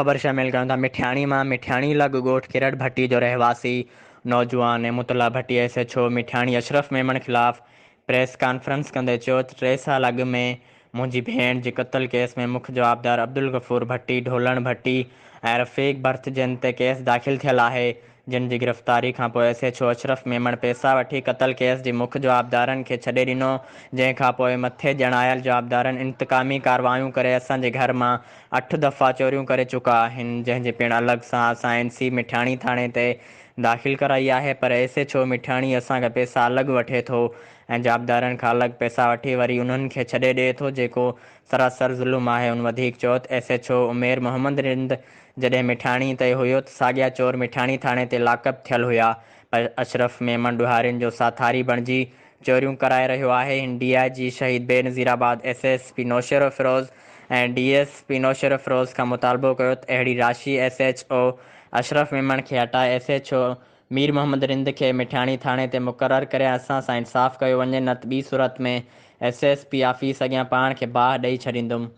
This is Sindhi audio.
خبر شامل ڪيون ٿا مٺياڻي مان مٺياڻي لڳ ڳوٺ ڪرڙ ڀٽي جو رهواسي نوجوان Nehmat Ullah Bhatti S H O Mithiani Ashraf Memon خلاف پريس ڪانفرنس ڪندي چيو ته 3 سال اڳ ۾ منهنجي ڀيڻ جي قتل ڪيس ۾ مک جوابدار عبدالغفور ڀٽي، ڍولڻ ڀٽي ۽ رفيق ڀرٿ جن تي ڪيس داخل ٿيل آهي جن جي گرفتاري کانپوء S H O Ashraf Memon پئسا وٺي قتل ڪيس جي مک جوابدارن کي ڇڏي ڏنو جنهن کانپوء مٿي ڄاڻايل جوابدارن انتقامي ڪارروايون ڪري اسان جي گهر مان 8 دفعا چوريون ڪري چڪا آهن جنهن جي پڻ الڳ سان اسان اين سي مٺياڻي ٿاڻي تي داخل ڪرائي آهي پر ايس ايڇ او مٺياڻي اسان کان پئسا الڳ وٺي ٿو ۽ جوابدارن کان الڳ پئسا وٺي وري انهن کي ڇڏي ڏئي ٿو جيڪو سراسر ظلم آهي هن وڌيڪ چيو ته S H O Umair Muhammad Rind جڏهن مٺياڻي تي هيو ته ساڳيا چور مٺياڻي ٿاڻي تي لاڪ اپ ٿيل هيا پر اشرف ميمڻ ڏوهارين جو ساٿاري بڻجي چوريون ڪرائي رهيو آهي. هن ڊي I جي Shaheed Benazirabad, S S P Naushahro Feroze ۽ D S P Naushahro Feroze کان مطالبو ڪيو ته اهڙي راشي S H O Ashraf Memon کي هٽائي S H O Mir Muhammad Rind کي مٺياڻي ٿاڻي تي مقرر ڪري اسان سان انصاف ڪيو وڃي نه ته ٻي صورت ۾ ايس ايس پي آفيس اڳيان پاڻ کي باهه ڏئي ڇڏيندم.